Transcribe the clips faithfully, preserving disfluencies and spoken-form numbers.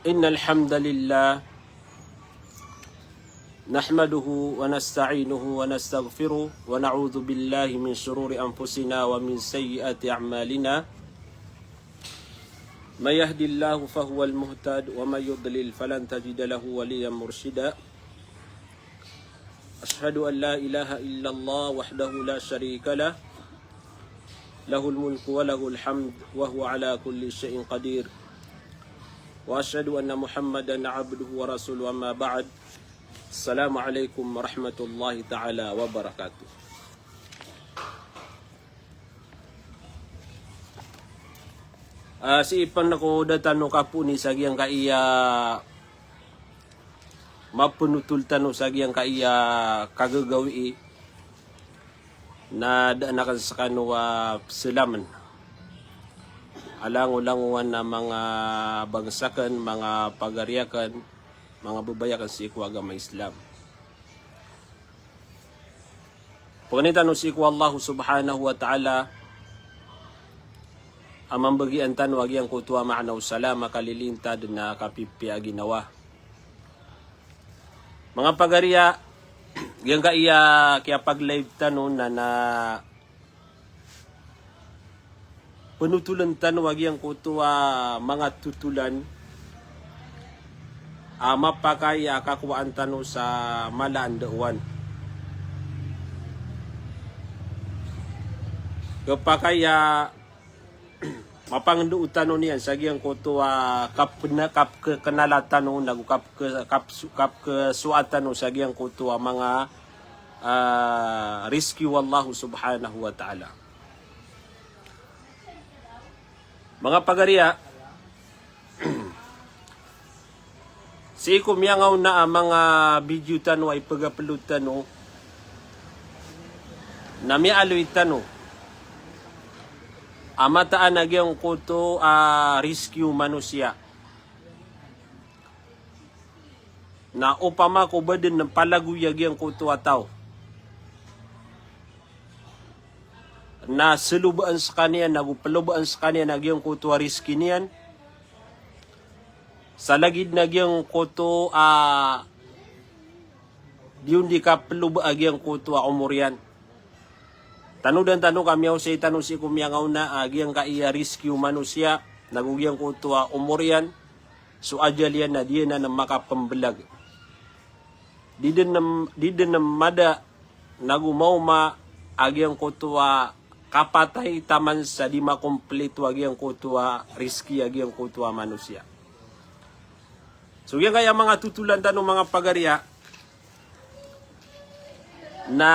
إن الحمد لله نحمده ونستعينه ونستغفره ونعوذ بالله من شرور أنفسنا ومن سيئات أعمالنا. من يهد الله فهو المهتد ومن يضلل فلن تجد له وليا مرشدا. أشهد أن لا إله إلا الله وحده لا شريك له، له الملك وله الحمد وهو على كل شيء قدير. وأشهد أن محمدا عبده ورسوله، أما بعد. السلام عليكم ورحمة الله تعالى وبركاته. Ah, sii pn ko da tano kaponi sa giyangkaya mapenotol tano sa giyangkaya kagagawii na da a nakan skano a psalamen a langolangowan a manga bangsa akn, manga pagari akn, manga babay akn sii ko agama Islam. Pangnin tano sii ko Allah subhanahu wa ta'ala a mambagian tano a giyangkoto a maana o salama, kalilintad na kapipiya a ginawa. Manga pagariya, giyangkaya kiyapag-live tano na, na penotolen tano a giyangkoto a manga totolan a mapakay a kakowaan tano sa mala a ndaowan. Kepakay a mapangndao tano niyan sa giyangkoto a kapena-, kapkekenala tano nago kapke-, kapsu-, kapkesowa tano sa giyangkoto a manga, ah, rizki o Allah subhanahu wa ta'ala. Manga pagariya, sii ko miyangaona a manga video tano a ipag-upload tano, na miyaaloy tano a mataan a giyangkoto a rizki o manosiya. Na opama ko ba den palagoy a giyangkoto a taw na selobaan sekaniyan, nago pelobaan sekaniyan a giyangkoto a rizki niyan, sa lagid na giyangkoto a di on di kapeloba a giyangkoto a omor iyan. Tanodan tano ka miyaosay tano sii ko miyangaona a giyangkaya rizki o manosiya, nago giyangkoto a omor iyan, so ajal iyan na di anan makapembelag. Di den, di den mada nago maoma a giyangkoto a kapatay taman sa di makomplito a giyangkoto a rizki a giyangkoto a manosiya. So giyangkaya manga totolan tano manga pagariya, na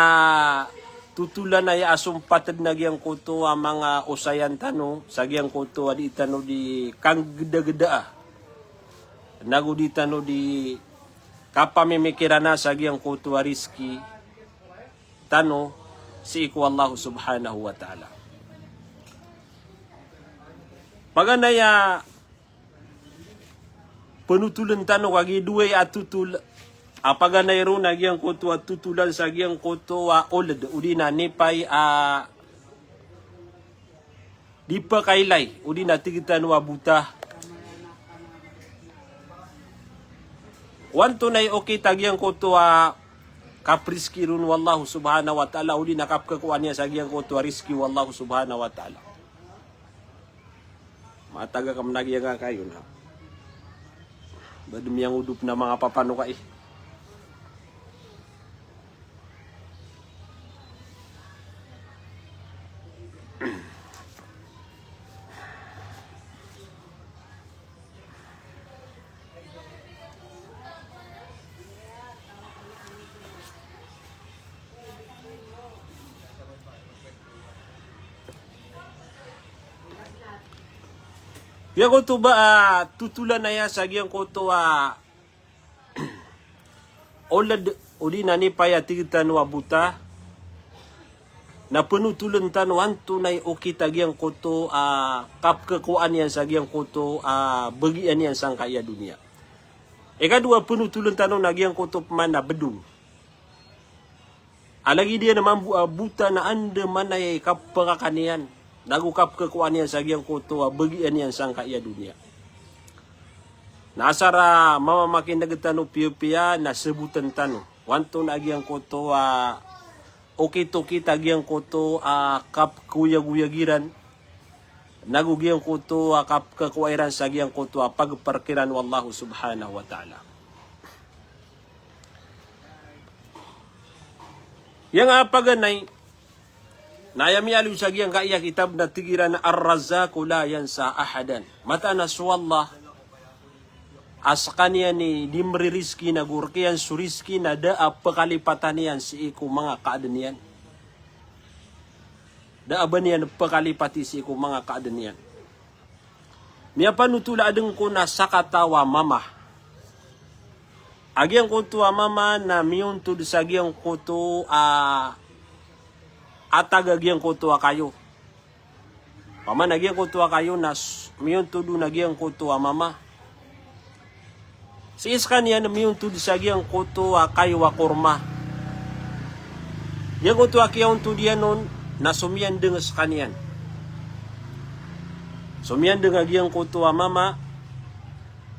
totolan aya a sompat den a giyangkoto a manga osayan tano sa giyangkoto a di tano di kanggedagedaa, nago di tano di kapamimikirana sa giyangkoto a rizki tano sii ko Allah subhanahu wa ta'ala. Paganay a penotolen tano kagiya dowa a totol a paganay ron a giyangkoto a totolan sa giyangkoto a oled odi na nipay a di pakailay odi na tig tano a bota. O antonaa i okit a giyangkoto a kaprizki ron o Allah subhanahu wa ta'ala odi na kapkekowaan iyan sa giyangkoto a rizki o Allah subhanahu wa ta'ala. Matag a kamnag iyan ka kayo na. Ba den miyangodop na manga papano kai. Giyangkoto ba a totolan aya sa giyangkoto a oled odi na nipay a tig tano a bota, na penotolen tano antonaa i okit a giyangkoto a kapkekowaan iyan sa giyangkoto a bagian iyan sangkaya doniya. Ikadowa, penotolen tano na giyangkoto pman a bedong. A lagid iyan a mambo a bota na andamanaya i kapakakan iyan nago kapkekowaan iyan sa giyangkoto a bagian iyan sangkaya doniya. Na asar a mamamakineg tano piyapiya na sabotn tano. O antonaa giyangkoto a okit-okit a giyangkoto a kapkhaoyagoyag iran, nago giyangkoto a kapkhakowa iran sa giyangkoto a pagprk iran o Allah subhanahu wa ta'ala. Giyangkai a paganay, na aya miyaaloy sa giyangkaya kitab na tig iran a Ar-Razzaqu la yansa ahadan. Mataan a so Allah a skaniyan i di mririzki nago rk iyan so rizki na da a pkalipatan iyan sii ko manga kaadn iyan. Da a ba niyan pkalipati sii ko manga kaadn iyan. Miyapanothol a adn ko na sakataw a mama. A giyangkoto a mama na miyontod sa giyangkoto a atag a giyangkoto a kayo. Paman a giyangkoto a kayo na s-, miyontod on a giyangkoto a mama. Sii skaniyan miyontod sa giyangkoto a kayo a korma. Giyangkoto a kiyaontod iyan on na somiyandng skaniyan. Somiyandng a giyangkoto a mama,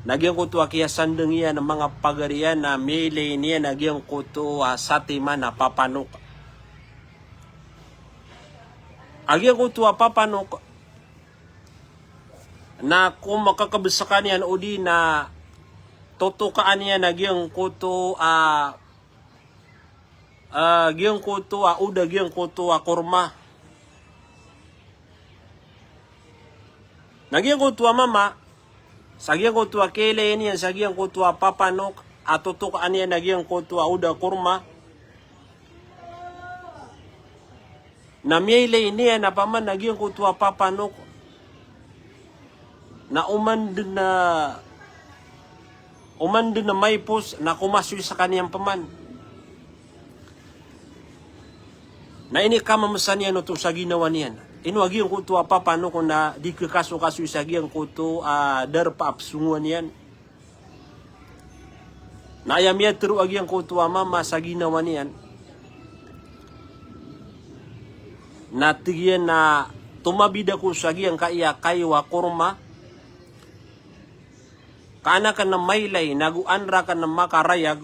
na giyangkoto a kiyasandng iyan a manga pagari iyan na miyailay niyan a giyangkoto a satiman a papanok. A giyangkoto a papanok, na ko makakabskan iyan odi na totokaan iyan a giyangkoto a, a, giyangkoto a oda giyangkoto a korma. Na giyangkoto a mama, sa giyangkoto a kiyailay niyan sa giyangkoto a papanok, a totokaan iyan a giyangkoto a oda korma. Na miyailay niyan a paman a giyangkoto a papanok na oman dn a, oman dn a maipos na komasoy skaniyan paman. Na inikamamsa niyan oto sa ginawa niyan. Ino a giyangkoto a papanok na di kakasokasoy sa giyangkoto a darpa a psongowan iyan. Na aya miyatharo a giyangkoto a mama sa ginawa niyan, na tig iyan a tomabid ako sa giyangkaya kayo a korma, ka an akn mailay nago an rakn makarayag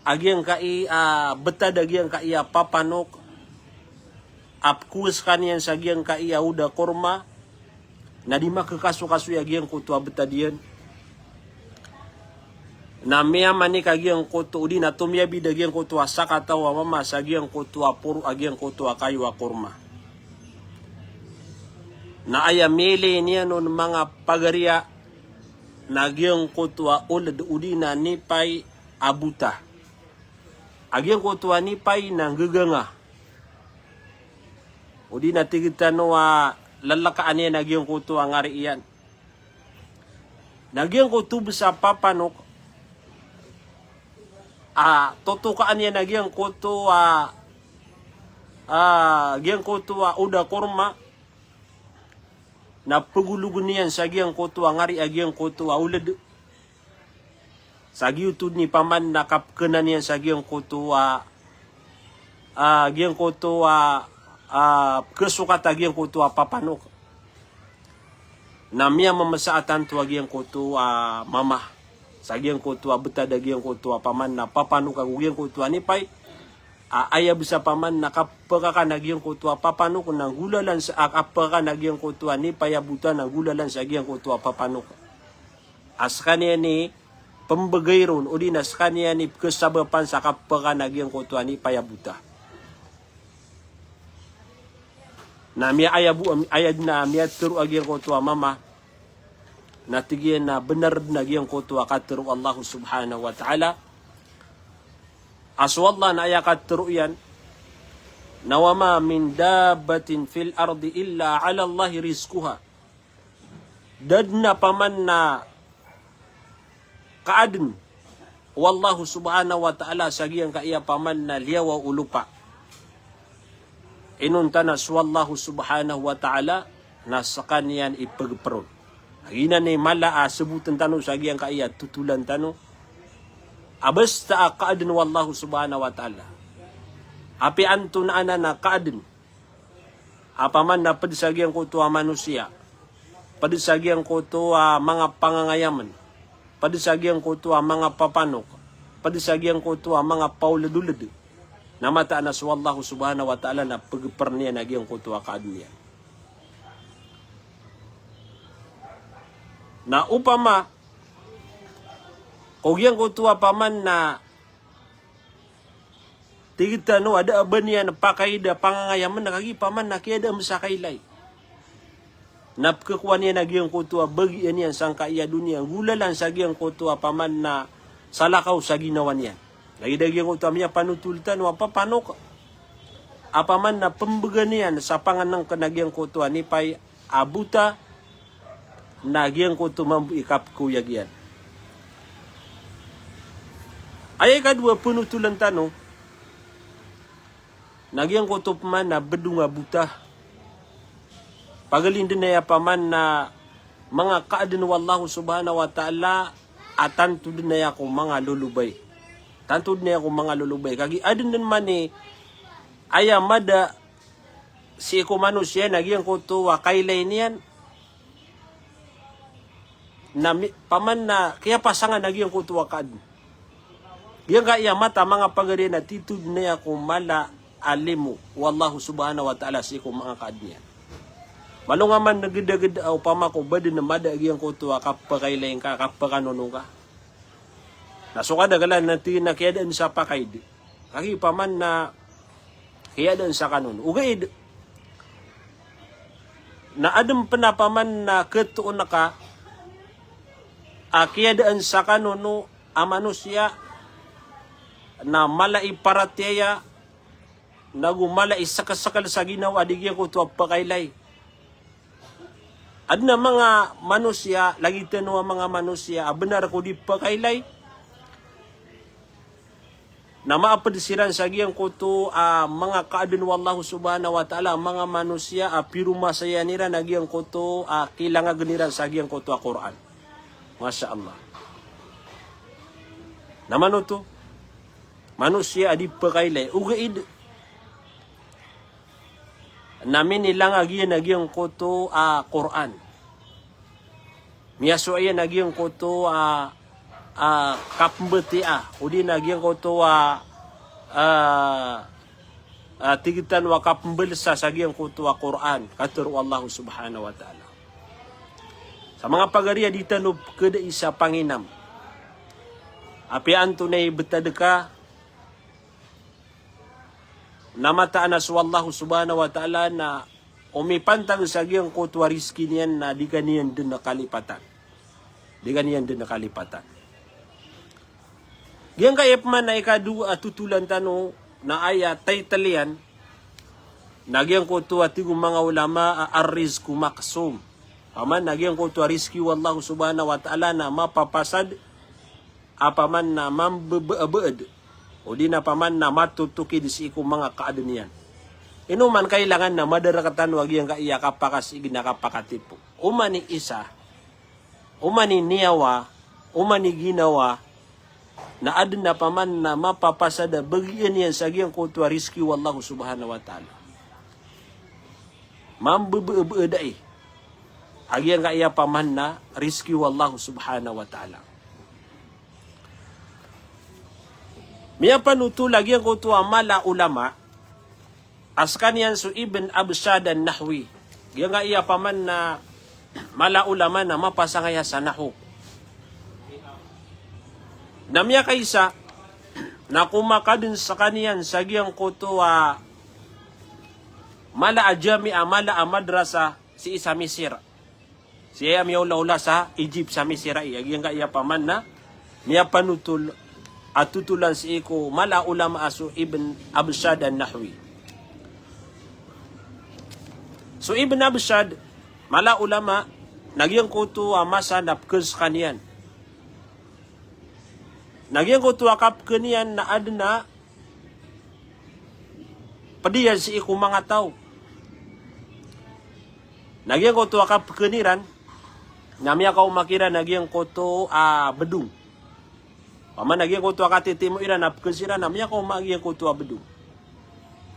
a giyangkai a btad a giyangkai a papanok a pkowaan skaniyan sa giyangkai a oda korma, na di makakasokasoy a giyangkoto a btad iyan. Na miyamanik a giyangkoto, odi na tomiyabid a giyangkoto a sakataw a mama sa giyangkoto a poro a giyangkoto a kayo a korma. Na aya miyailay niyan on manga pagari a na giyangkoto a old odi na nipay a bota. A giyangkoto a nipay na nggaganga. Odi na tig tano a lalkaan iyan a giyangkoto a ngari iyan. Na giyangkoto bs a papanok a totokaan iyan a giyangkoto a, a giyangkoto a oda korma. Na pgologn iyan sa giyangkoto a ngari a giyangkoto a old. Sa giyoto dn i paman na kapkhanan iyan sa giyangkoto a, a giyangkoto a, a pkhasokat a giyangkoto a papanok. Na miyamamsa a tanto a giyangkoto a mama sa giyangkoto a btad a giyangkoto a paman na papanok ago giyangkoto a nipay. A aya bs a paman na kapkakan a giyangkoto a papanok na nggolalan sa, a kapkakan a giyangkoto a nipay a bota na nggolalan sa giyangkoto a papanok. A skaniyan i pmbgay ron, odi na skaniyan i pkhasabapan sa kapkakan a giyangkoto a nipay a bota. Na miya aya bo, aya dn a miyatharo a giyangkoto a mama. Na tig iyan a bnar dn a giyangkoto a katharo o Allah subhanahu wa ta'ala. A so Allah na aya katharo iyan na, "Wa ma min dabbatin fil ardi illa 'ala Allahi rizquha." Da dn a paman na kaadn o Allah subhanahu wa ta'ala sa giyangkaya paman na liyawaw o lopa. Inonta na so Allah subhanahu wa ta'ala na skaniyan i pgpron. Giyanan i mala a sabotn tano sa giyangkaya totolan tano a basta a kaadn o Allah subhanahu wa ta'ala. Apiya antonaa anan a kaadn a paman na pd sa giyangkoto a manosiya pd sa giyangkoto a manga pangangayamn, pd sa giyangkoto a manga papanok, pd sa giyangkoto a manga paoldoled, na mataan a so Allahu subhanahu wa ta'ala na pgprn iyan a giyangkoto a kaadn iyan. Na opama ko giyangkoto a paman na tig tano a da a ba niyan pakaid a pangangayamn, na kagiya paman na kiyadaan sa kailay. Na pkhakowa niyan a giyangkoto a bagian iyan sangkai a doniya, golalan sa giyangkoto a paman na salakaw sa ginawa niyan. Lagid a giyangkoto a miyapanotol tano a papanok a paman na pmbgan iyan sa pangnngkn a giyangkoto a nipay a bota, na giyangkoto mambo i kapkhaoyag iyan. Aya ikadowa a pnotolan tano na giyangkoto paman na bdong a bota. Pagalin dn aya paman na manga kaadn o Allahu subhanahu wa ta'ala a tanto dn aya ko manga lolobay. Tanto dn aya ko manga lolobay. Kagiya adn dn man i aya mada sii ko manosiya na giyangkoto a kailay niyan na mi-, paman na kiyapasangan a giyangkoto a kaadn. Giyangkaya mata manga pagari na tito dn aya ko mala a limo o Allahu subhanahu wa ta'ala sii ko manga kaadn iyan. Malo nga man na gdagd a opama ko ba dn mada a giyangkoto a kapakailay ngka, kapakanono ngka. Na so kadaklan na tig iyan na kiyadaan sa pakaid. Kagiya paman na kiyadaan sa kanono. Ogaid na adn pn a paman na khatoon ka a kiyadaan sa kanono a manosiya na mala i paratiyaya, nago mala i skasakal sa ginawa a di giyangkoto a pakailay. Adn a manga manosiya, lagid tano a manga manosiya a bnar ko di pakailay, na maapd siran sa giyangkoto a manga kaadn o Allahu subhanahu wa ta'ala, manga manosiya a piromasayan iran a giyangkoto a kilangagn iran sa giyangkoto a Qur'an. Masha Allah. Na mano oto? Manosiya a di pakailay. Ogaid na minilangag iyan a giyangkoto a Qur'an. Miyasowa iyan a giyangkoto a, a, kapmbatiya, odi na giyangkoto a, a, a, tig tano a kapmbalsa sa giyangkoto a Qur'an, katharo o Allahu subhanahu wa ta'ala. Sa manga pagari a di tano pkhadai sa panginam. Apiya antonaa i btad ka, na mataan a so Allahu subhanahu wa ta'ala na o mipantag sa giyangkoto a rizki niyan na di ka niyan dn kalipatan. Di ka niyan dn kalipatan. Giyangkaya pman a ikadowa a totolan tano na aya title iyan na giyangkoto a tig o manga ulama a ar-rizqu maqsum. Paman na giyangkoto a rizki o Allahu subhanahu wa ta'ala na mapapasad a paman na mambbabd, odi na paman na matotokid sii ko manga kaadn iyan. Ino man kailangan na mada rktano a giyangkaya kapakasig na kapakatipo. Oman i isa, oman i niyawa, oman i ginawa, na adn a paman na mapapasad a bagian iyan sa giyangkoto a rizki o Allahu subhanahu wa ta'ala. Mambbabd ai a giyangkaya paman na rizki o Allahu subhanahu wa ta'ala. Miyapanotol a giyangkoto a mala a ulama a skaniyan so Ibn Abshad An-Nahwi. Giyangkaya paman na mala a ulama na mapasangaya sa nahw. Na miyakaisa na komakadn skaniyan sa giyangkoto a mala a jami'a, mala a madrasa sii sa Misir. Sii aya miyaolaola sa Egypt, sa Misir ai, a giyangkaya paman na miyapanotol a totolan sii ko mala a ulama a so Ibn Abshad An-Nahwi. So Ibn Abshad, mala a ulama, na giyangkoto a masa na pkhn skaniyan. Na giyangkoto a kapkhn iyan na adn a pd iyan sii ko manga taw. Na giyangkoto a kapkhn iran na miyakaoma kiran a giyangkoto a bdong. Paman na giyangkoto a katitimo iran a pkhn siran na miyakaoma a giyangkoto a bdong.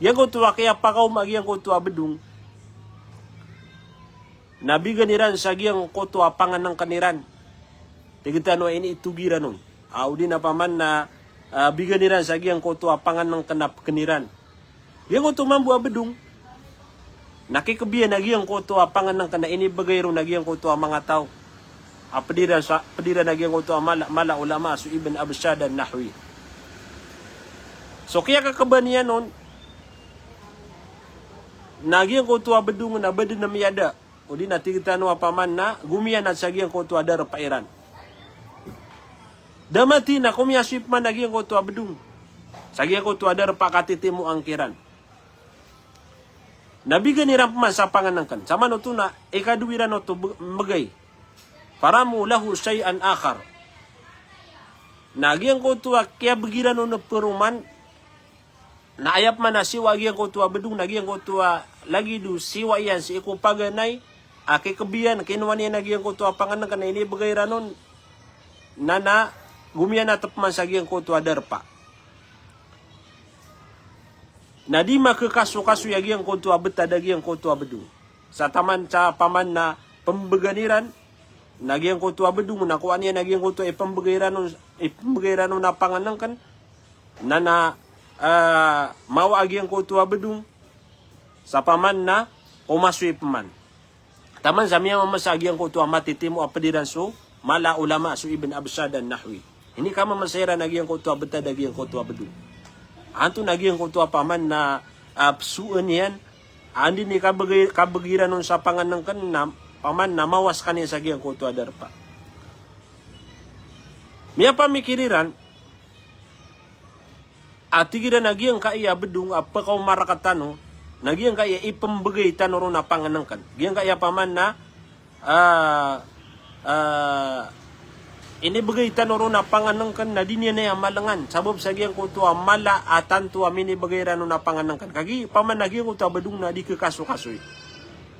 Giyangkoto a kiyapakaoma a giyangkoto a bdong Na bigan iran sa giyangkoto a pangenengken iran. Tig tano a initogi iran on. A, odi na paman na, a, bigan iran sa giyangkoto a pangenengken a peken iran. Giyangkoto mambo a bedong. Na kikebiyan a giyangkoto a pangenengken a inibegay ron a giyangkoto a manga taw. A ped iran sa, ped iran a giyangkoto a mala, mala ulama so Ibn Abshad an-Nahwi. So kiyakakeba niyan on, na giyangkoto a bedong na ba den a miyada. Odi na tig tano a paman na gomiyanat sa giyangkoto a darpa iran. Da mati na komiyasoy pman a giyangkoto a bedong. Sa giyangkoto a darpa katitimoan kiran. Na bigan iran pman sa pangenengken. Sa manoto na ikadowa iran oto be-, mbegay. Faramu lahu shay'an akhar. Na giyangkoto a kiyabegi iran on a peroman, na aya pman a siwa a giyangkoto a bedong, na giyangkoto a lagid o siwa iyan sii ko paganay, a kikebiyan, kinowa niyan a giyangkoto a pangenengken a inibegay iran on, na, na gomiyanat pman sa giyangkoto a darpa. Na di makekasokasoy a giyangkoto a betad a giyangkoto a bedong. Sa taman sa paman na pembegan iran, na giyangkoto a bedong, na kowaan iyan a giyangkoto a ipembegay iran on, ipembegay iran on a pangenengken, na, na, a, mawa a giyangkoto a bedong, sa paman na komasoy pman. Taman sa miyamamasa a giyangkoto a matitimo a ped iran so mala ulama so Ibn Abshad an-Nahwi. Ini kamamasa iran a giyangkoto a betad a giyangkoto a bedong. Antonaa giyangkoto a paman na, a, pesoon iyan, andi ni kabegay, kabegi iran on sa pangenengken na paman na mawa sekaniyan sa giyangkoto a darpa. Miyapamikir iran, a tig iran a giyangkaya bedong a pekaoma rektano, na giyangkaya ipembegay tano ron a pangenengken. Giyangkaya paman na, a, a, inibegay tano ron a pangenengken na di niyan aya malengan. Sabap sa giyangkoto a mala a tanto a minibegay iran on a pangenengken. Kagiya paman na giyangkoto a bedong na di kekasokasoy.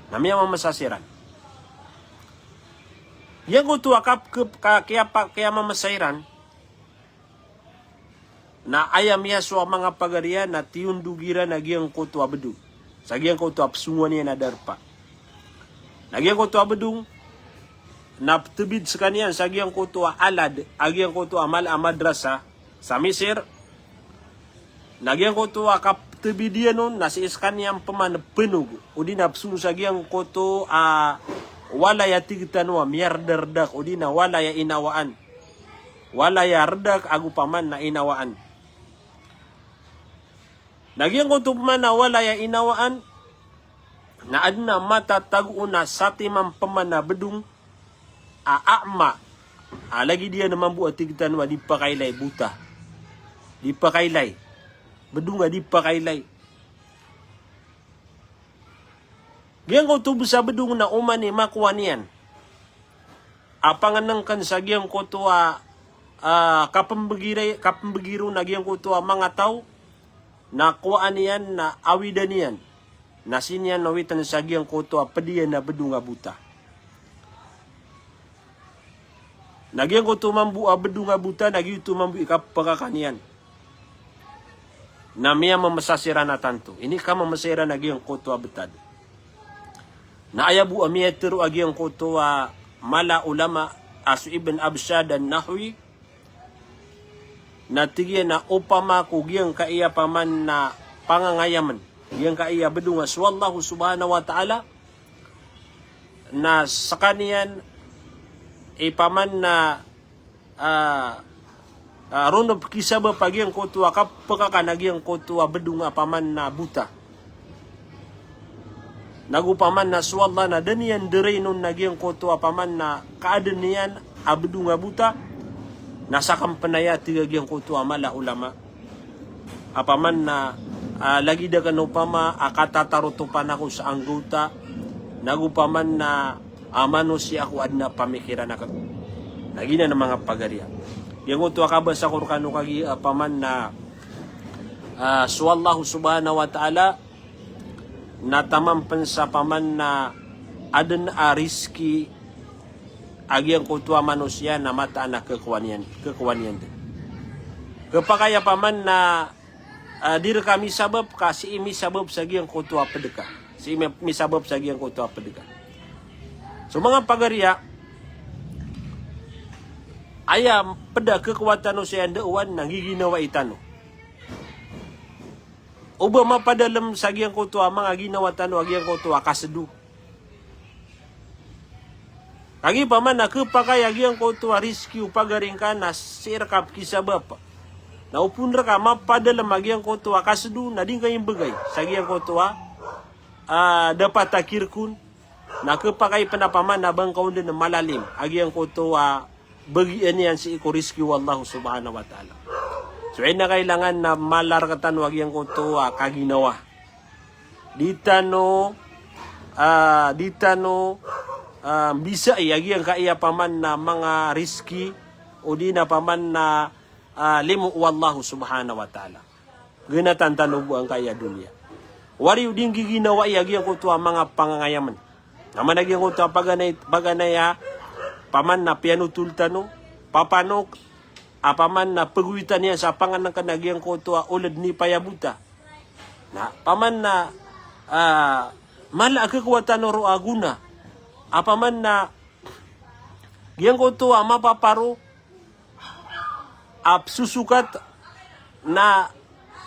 Na miyamamasa siran. Giyangkoto a kap-, kep-, ka-, kiyapa-, kiyamamasa iran. Na aya miyasowa a manga pagari iyan na tiyondog iran a giyangkoto a bedong. Sa giyangkoto a pesongowan iyan a darpa. Na giyangkoto a bedong, na petebid sekaniyan sa giyangkoto a alad, a giyangkoto a mala a madrasa, sa Misir. Na giyangkoto a kapetebid iyan on, na sii sekaniyan peman penog. Odi na pesong sa giyangkoto a walay a tig tano a miyardardak, odi na walay a inawaan. Walay a redak ago paman na inawaan. Na giyangkoto paman na walay a inawaan, na aden a matatago on a satiman peman a bedong a a'ma, a lagid iyan mambo a tig tano a di pakailay, bota. Di pakailay. Bedong a di pakailay. Giyangkoto bes a bedong na oman i makowa niyan a pangenengken sa giyangkoto a, a, kapembegi ron, kapembegi ron a giyangkoto a manga taw, na kowaan iyan na awidan iyan. Na sii niyan awiten sa giyangkoto a ped iyan a bedong a bota. Na giyangkoto mambo a bedong a bota, na giyoto mambo i kapekaka niyan. Na miyamamasa siran a tanto. Ini kamamasa iran a giyangkoto a betad. Na aya bo a miyatero a giyangkoto a mala ulama a so Ibn Abshad an-Nahwi, na tig iyan a opama ko giyangkaya paman na pangangayamen, giyangkaya bedong a so Allah subhanahu wa ta'ala, na sekaniyan i paman na, a, a, ronop kisabap a giyangkoto a kapekaka na giyangkoto a bedong a paman na bota. Nago paman na so Allah na da niyan derain on na giyangkoto a paman na kaaden iyan a bedong a bota, na sakn pen aya tig a giyangkoto a mala ulama. A paman na, a, lagid aken opama a katatarotopan ako sa anggawta, nago paman na, a, manosiya ko aden a pamikiran aken. Na giyanan a manga pagariya. Giyangkoto a kabasa ko rekano kagiya, a, paman na, a, so Allah subhanahu wa ta'ala, na taman pen sa paman na aden a rizki a giyangkoto a manosiya na mataan a kekowa niyan, kekowa niyan den. Kepakay a paman na, a, di reka misabap ka sii misabap sa giyangkoto a ped ka. Sii mi-, misabap sa giyangkoto a ped ka. So manga pagariya, aya pd a khakowa tano sii a ndaowan na giginawai tano. Oba mapadalm sa giyangkoto a manga ginawa tano a giyangkoto a kasdo. Kagiya paman na khapakay a giyangkoto a rizki o pagari ngka na sii rka pkisabap. Na opama rka mapadalm a giyangkoto a kasdo na di ngka imbgay sa giyangkoto a, ah, dapat a kirkon. Na khapakay pn a paman na ba ngka on dn malalim a giyangkoto a bagian iyan sii ko rizki o Allah subhanahu wa ta'ala. So aya na kailangan na mala rktano a giyangkoto a kaginawa. Di tano, ah, di tano, ah, mbisai a giyangkaya paman na manga rizki odi na paman na, ah, limo o Allah subhanahu wa ta'ala. Gnatan tano bo angkaya doniya. Wari o di nggiginawai a giyangkoto a manga pangangayamn. Na mana giyangkoto a paganay, paganay a paman na piyanotol tano, papanok, a paman na pgowitan iyan sa pangnngkn a giyangkoto a oled ni payabota. Na paman na, ah, mala a khakowa tano ro a gona. A paman na giyangkoto a mapaparo a psosokat na,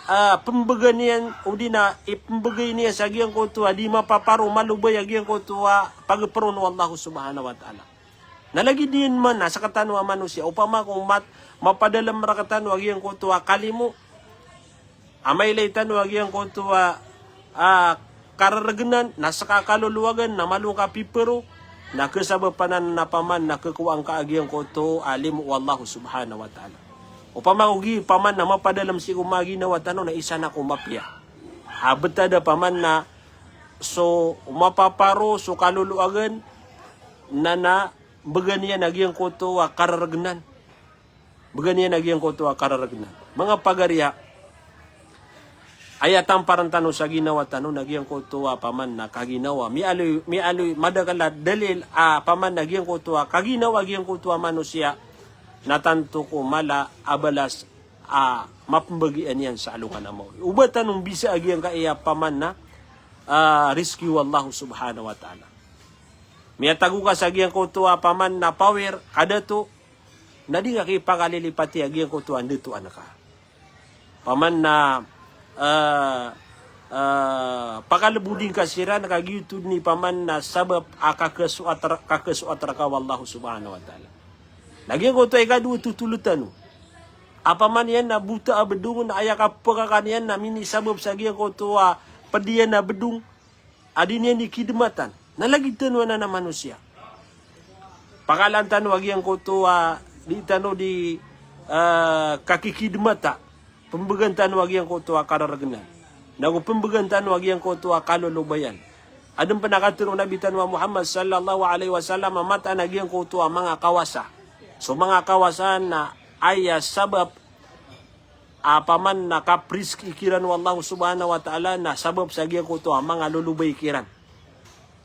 ah, pmbgan iyan odi na ipmbgay niyan sa giyangkoto a di mapaparo malobay a giyangkoto a pagpron o Allah subhanahu wa ta'ala. Na lagid iyan man a sktano a manosiya, opama ko mat-, mapadalm rktano a giyangkoto a kalimo a mailay tano a giyangkoto a, ah, karargnan, na ska kalolowagan, na malo ngka piparo, na khasabapan anan a paman na khakowa ngka a giyangkoto a limo o Allah subhanahu wa ta'ala. Opama ko gi paman na mapadalm sii ko manga ginawa tano na isa na ko mapiya. A btad a paman na so mapaparo, so kalolowagan, na na mbgan iyan a giyangkoto a karargnan. Mbgan iyan a giyangkoto a karargnan. Manga pagariya, aya tamparan tano sa ginawa tano na giyangkoto a paman na kaginawa. Miyaaloy, miyaaloy, madakl a dalil a paman na giyangkoto a kaginawa giyangkoto a manosiya na tanto ko mala a balas a mapmbagian iyan sa alongan a maori. Oba tano mbisa a giyangkaya paman na, ah, rizki o Allah subhanahu wa ta'ala. Miyatago ka sa giyangkoto a paman na power, kadato, na di ngka kipakalilipati a giyangkoto a ndatoan ka. Paman na, ah, ah, pakalboding ka siran ka giyoto dn i paman na sabap a kakhasoat ra-, kakhasoat rka o Allah subhanahu wa ta'ala. Na giyangkoto a ikadowa totol tano a paman iyan na bota a bdong na aya kapkakan iyan na minisabap sa giyangkoto a pd iyan a bdong a di niyan di kidmatan. Na lagid tano anan a manosiya. Pakalaan tano a giyangkoto a di tano di, ah, kakikidmata. Pmbgan tano a giyangkoto a karargnan. Nago pmbgan tano a giyangkoto a kalolobayan. Adn pn a katharo o Nabi tano a Muhammad sallallahu alaihi wasallam a mataan a giyangkoto a manga kawasa. So manga kawasa na aya sabap a paman na kaprizki kiran o Allah subhanahu wa ta'ala na sabap sa giyangkoto a manga lolobay kiran.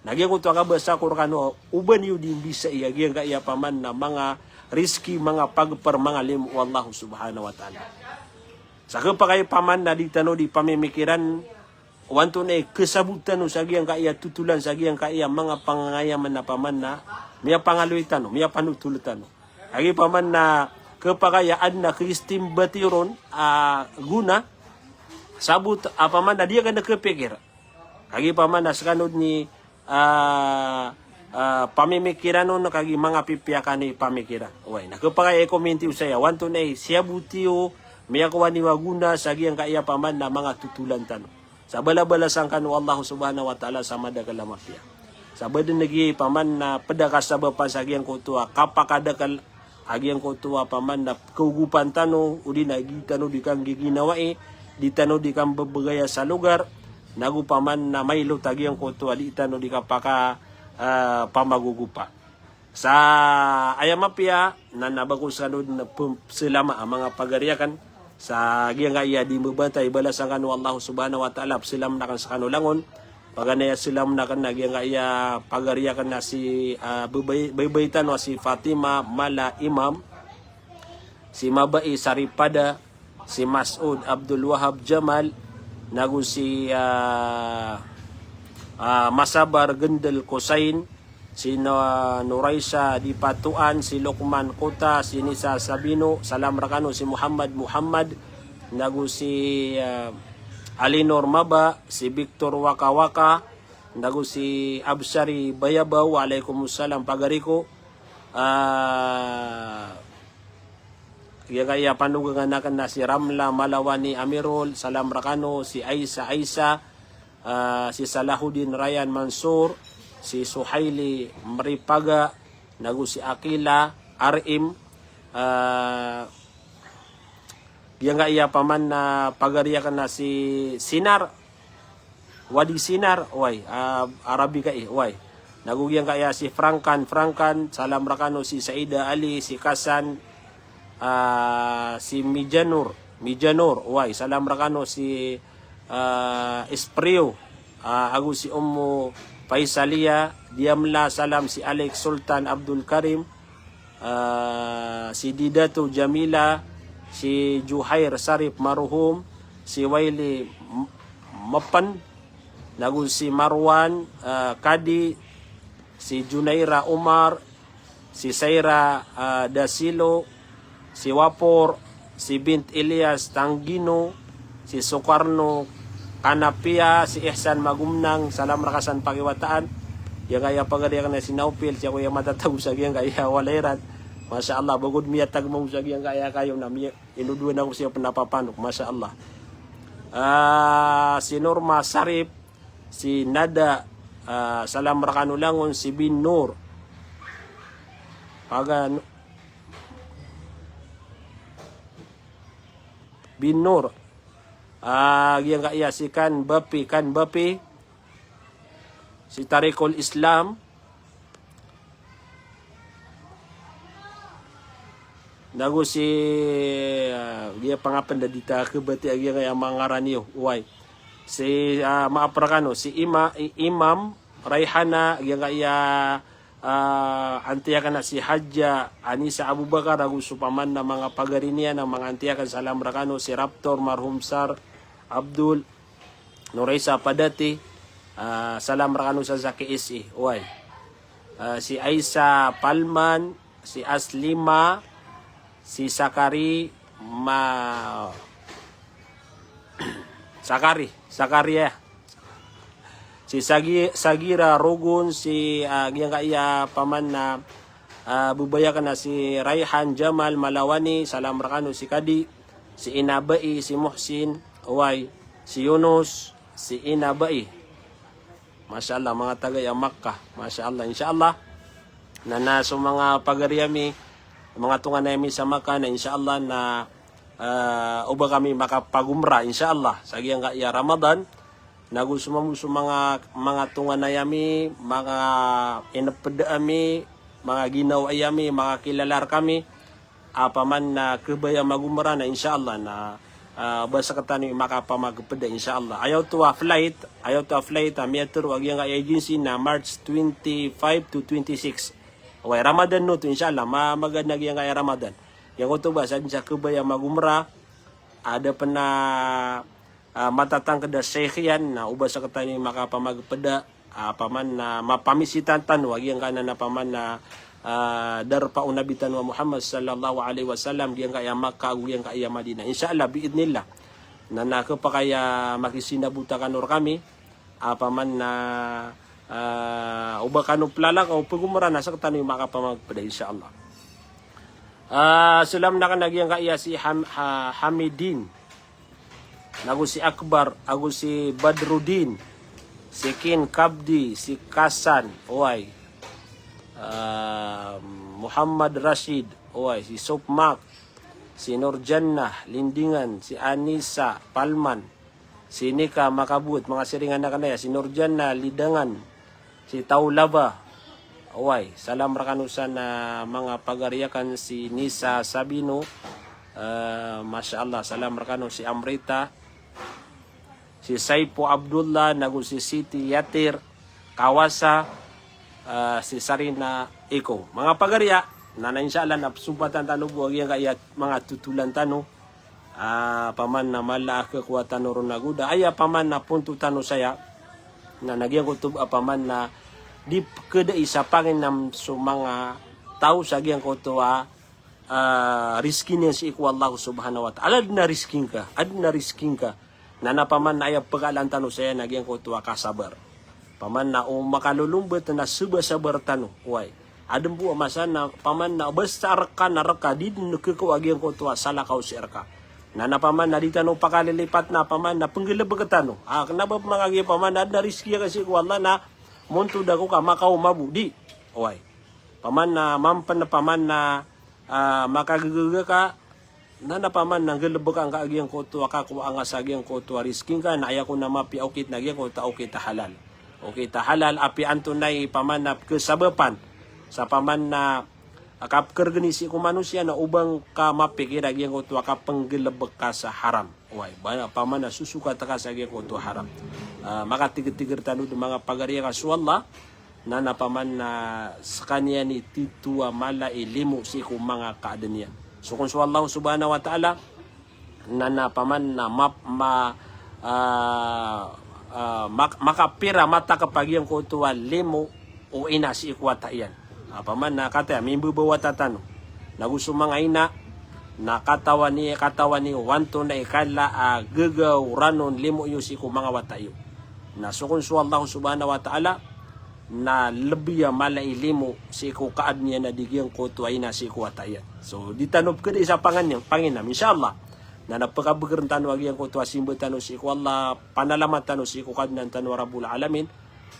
Na giyangkoto a kabasa ko rkano, oba niyo di mbisai a giyangkaya paman na manga rizki, manga pagpr, manga limo o Allah subhanahu wa ta'ala. Sa khapakay paman na di tano di pamimikiran o antonaa i khasabot tano sa giyangkaya totolan, sa giyangkaya manga pangangayaman a paman na miyapangaloy tano, miyapanotol tano. Kagiya paman na khapakay a adn a khistimbat iyo ron a gona, sabot a paman na di akn khapikir. Kagiya paman na skano dn i, ah, ah, pamimikiran on kagiya manga pipiya kano i pamikiran. Oway, na khapakay a i-comment iyo saya o antonaa i siyabot iyo, miyakowa niyo a gona sa giyangkaya paman na manga totolan tano. Sa balabalasan kano o Allah subhanahu wa ta'ala sa madakl a mapiya. Sa ba dn giya paman na pd a kasabapan sa giyangkoto a kapakadakl a giyangkoto a paman na kaogopan tano, odi na di tano di kanggiginawai, di tano di kambabagaya sa logar, nago paman na mailot a giyangkoto a di tano di kapaka, ah, pamagogopa. Sa aya mapiya na, na ba ko skano dn pm-, pslama a manga pagari akn. Sa giyangkaya di mbabata i balasan kano o Allah subhanahu wa ta'ala, pslamn akn skano langon. Paganay a slamn akn a giyangkaya pagari akn a si, ah, babay-, baybay tano a si Fatima Mala Imam, si Mabai Saripada, si Masud Abdul Wahab Jamal, nago si, ah, ah, Masabar Gendel Kosain, si No-, Noraisa Dipatuan, si Lokman Kota, si Nisa Sabino, salam rkano, si Muhammad Muhammad, nago si, ah, Alinor Maba, si Victor Waka Waka, nago si Absari Bayabaw, waalaikumsalam pagari ko. Ah, Giyangkaya panogangan akn na si Ramla Malawani Amirul, salam rkano, si Aisa Aisa, ah, si Salahuddin Ryan Mansur, si Suhaili Mripaga, nago si Akila Arim, ah, giyangkaya paman na pagari akn na si Sinar, Wadi Sinar, oway, ah, Arabic ka i, oway. Nago giyangkaya si Frankan, Frankan, salam rkano, si Saida Ali, si Kasan, ah, si Mijanur, Mijanur, oway, salam rkano, si, ah, Esprio, ah, ago si Ummu Faisalia, Diamla, salam, si Alex Sultan Abdul Karim, ah, si Didatu Jamila, si Juhair Sarip Maruhum, si Waili M-, Mepen, nago si Marwan, ah, Kadi, si Junaira Umar, si Saira, ah, Dasilo, si Wapor, si Bint Elias Tanggino, si Soekarno Kanapia, si Ihsan Magumnang, salam rka san pakiwataan. Giyangkaya pagari akn na si Naupil, si ako iya matatago sa giyangkaya walay iran. Masha Allah, bagod miyatag mo sa giyangkaya kayo na miya-, inodoan ako siya pn a papanok. Masha Allah. Ah, si Norma Sarip, si Nada, ah, salam rkano langon, si Bin Nur. Pagan-, Bin Nur. Ah, giyangkaya si Kan Bapi, Kan Bapi. Si Tarikul Islam. Nago si, ah, giya pangapn da di ta khabati a giyangkaya mangaran iyo. Oway. Si, ah, maap rkano, si Ima-, I-, Imam Raihana, giyangkaya, ah, anti akn na si Hadja Anisa Abubakar, ago so paman na manga pagari niyan a manga anti akn, salam rkano, si Raptor, marhum Sar Abdul, Noraisa Padati, ah, salam rkano sa sa K S A, oway. Ah, si Aisa Palman, si Aslima, si Sakari, ma-, Sakari, Sakaria. Si Sagi-, Sagira Rogon, si, ah, giyangkaya paman na, ah, babay akn na si Raihan Jamal Malawani, salam rkano, si Kadi, si Ina Bai, si Muhsin, oway, si Yunus, si Ina Bai. Masha Allah, manga taga iya Makkah. Masha Allah, insha Allah. Na, na so manga pagari ami, manga tonganay ami sa Makkah, na insha Allah na, ah, oba kami makapagumrah, insha Allah. Sa giyangkaya Ramadan, nago so mambo so manga, manga tonganay ami, manga inpd ami, manga ginawai ami, manga kilala rkami, a paman na khabaya magumrah na insha Allah na, ah, ba sktano i makapamagpda insha Allah. Aya oto a flight, aya oto a flight a miyatharo a giyangkaya agency na March twenty-five to twenty-six. Oway, Ramadan oto insha Allah, ma-, magaan a giyangkaya Ramadan. Giyangkoto ba sa dn sa khabaya magumrah, a da pn a ah, matatangkd a sheikh iyan, na oba sktano i makapamagpda, ah, paman na mapamisitan tano a giyangkanan a paman na, ah, darpa o Nabi tano a Muhammad sallallahu alaihi wasallam, giyangkaya Makkah ago giyangkaya Madinah. Insha Allah, biidhnillah. Na, na khapakay a makisinabot kano rkami, ah, paman na, ah, oba kano plalakaw o pagumrah na sktano i makapamagpda, insha Allah. Ah, salam na kna giyangkaya si Ham-, Ha-, Hamidin. Nago si Akbar, ago si Badruddin, si Kin Kabdi, si Kasan, oway. Ah, Muhammad Rashid, oway, si Sopmak, si Nurjannah Lindingan, si Anisa Palman, si Nika Makabut, manga siringan akn aya, si Nurjannah Lidangan, si Taulaba. Oway, salam rkano san a manga pagari akn, si Nisa Sabino, eh, masha Allah, salam rkano, si Amrita, si Saipo Abdullah, nago si Siti Yatir Kawasa, eh, si Sarina Iko. Manga pagari a, na, na insha Allah na psompatan tano bo a giyangkaya manga totolan tano, ah, paman na mala a khakowa tano ron ago da aya paman na ponto tano saya, na, na giyangkoto a paman na di pkdai sa panginam so manga taw sa giyangkoto a, ah, rizki niyan sii ko Allah subhanahu wa ta'ala. Adn a rizki ngka, adn a rizki ngka. Na, na paman na aya pkaalaan tano saya na giyangkoto a kasabar. Paman na o makalolombt na sabar-sabar tano. Oway. Adn bo a masa na paman na basta rka na rka di dn kko a giyangkoto a salakaw sii rka. Na, na paman na di tano pakalilipat na paman na pnggalbk tano. Ah, kna ba manga giya paman na adn a rizki akn sii ko Allah na montod ako ka makaoma bo di. Oway. Paman na mampan na paman na, ah, makagagaga ka, na, na paman na nggalbka ngka a giyangkoto a kakowaa ngka sa giyangkoto a rizki ngka, na aya kon a mapiya okit na giyangkoto a okit a halal. Okit a halal, apiya antonaa i paman na pkhasabapan sa paman na, ah, kapkhargni sii ko manosiya na o ba ngka mapikir a giyangkoto a kapnggalbk ka sa haram. Oway, ba, paman na sosokat ka sa giyangkoto a haram. Ah, makatigr-tigr tano dn manga pagari akn so Allah, na, na paman na skaniyan i tito a mala i limo sii ko manga kaadn iyan. So kon so Allah subhanahu wa ta'ala, na, na paman na map-, ma-, ah, ah, mak-, makapira matakp a giyangkoto a limo o ina sii ko wata iyan. Ah, paman na kataya, mimbabaw a wata tano. Na go so manga ina, na katawan i, katawan i o antonaa i kala a gagaw ranon limo iyo sii ko manga wata iyo. Na so kon so Allah subhanahu wa ta'ala, na lbi a mala i limo sii ko kaadn iyan a di giyangkoto a ina sii ko wata iyan. So, di tano pkdai sa pangan-, panginam, insha Allah. Na, na pkabgrn tano a giyangkoto a simba tano sii ko Allah, panalamat tano sii ko Kadnan tano a Rabbul Alamin.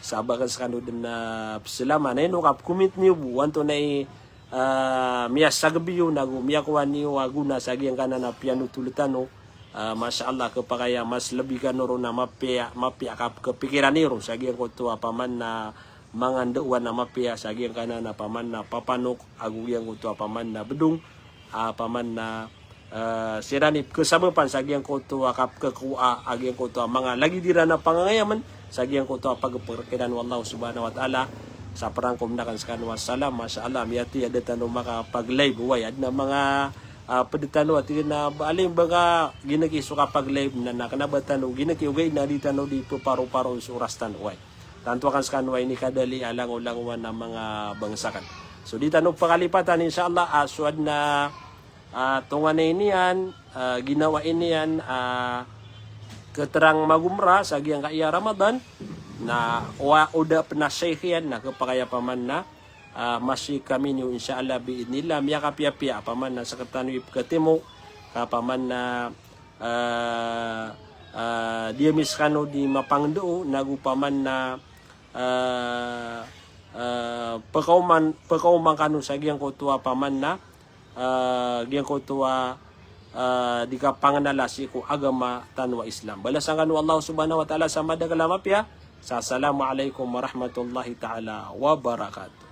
Sa ba akn skano dn a pzalama. Na ino ka pkomint niyo bo, o antonaa i ah, miyasagb iyo nago miyakowa niyo a gona sa giyangkanan a piyanotol tano. Ah, masha Allah, khapakay a mas lbi kano ron a mapiya, mapiya a kapkhapikiran iyo ron sa giyangkoto a paman na manga ndaowan a mapiya sa giyangkanan a paman na papanok ago giyangkoto a paman na bdong, ah, paman na ah, siran i pkhasabapan sa giyangkoto a kapkhakowa a giyangkoto a manga lagid iran a pangangayamn sa giyangkoto a pagpkhakiran o Allah subhanahu wa ta'ala. Sa prangkom akn skano a salam, masha Allah, miyatiyada tano makapag-live, oway, adn a manga, ah, pd tano a tig iyan a ba alim ba ka ginki so kapag-live na, na kna ba tano ginki ogaid na di tano di ppharo-pharo so oras tano, oway. Tanto akn skano a inikadali a langolangowan a manga bangsa akn. So di tano pkalipatan, insha Allah, ah, so adn a ah, tonganay niyan, ah, ginawai niyan, ah, khatrang mag-umrah sa giyangkaya Ramadan, na owa, o da pn a shaykh iyan, na khapakay a paman na, ah, masi kami niyo, insha Allah, bi idhnillah, miyakapiyapiya a paman na sktano i pkhatimo, ka paman na, ah, ah, di ami skano di mapangndao, nago paman na, ah, ah, pkhaoman, pkhaoman kano sa giyangkoto a paman na, ah, giyangkoto a, ah, di kapangnala sii ko agama tano a Islam. Balasan kano o Allah subhanahu wa ta'ala sa madakl a mapiya. Sa assalamu alaikum warahmatullahi ta'ala wabarakatuh.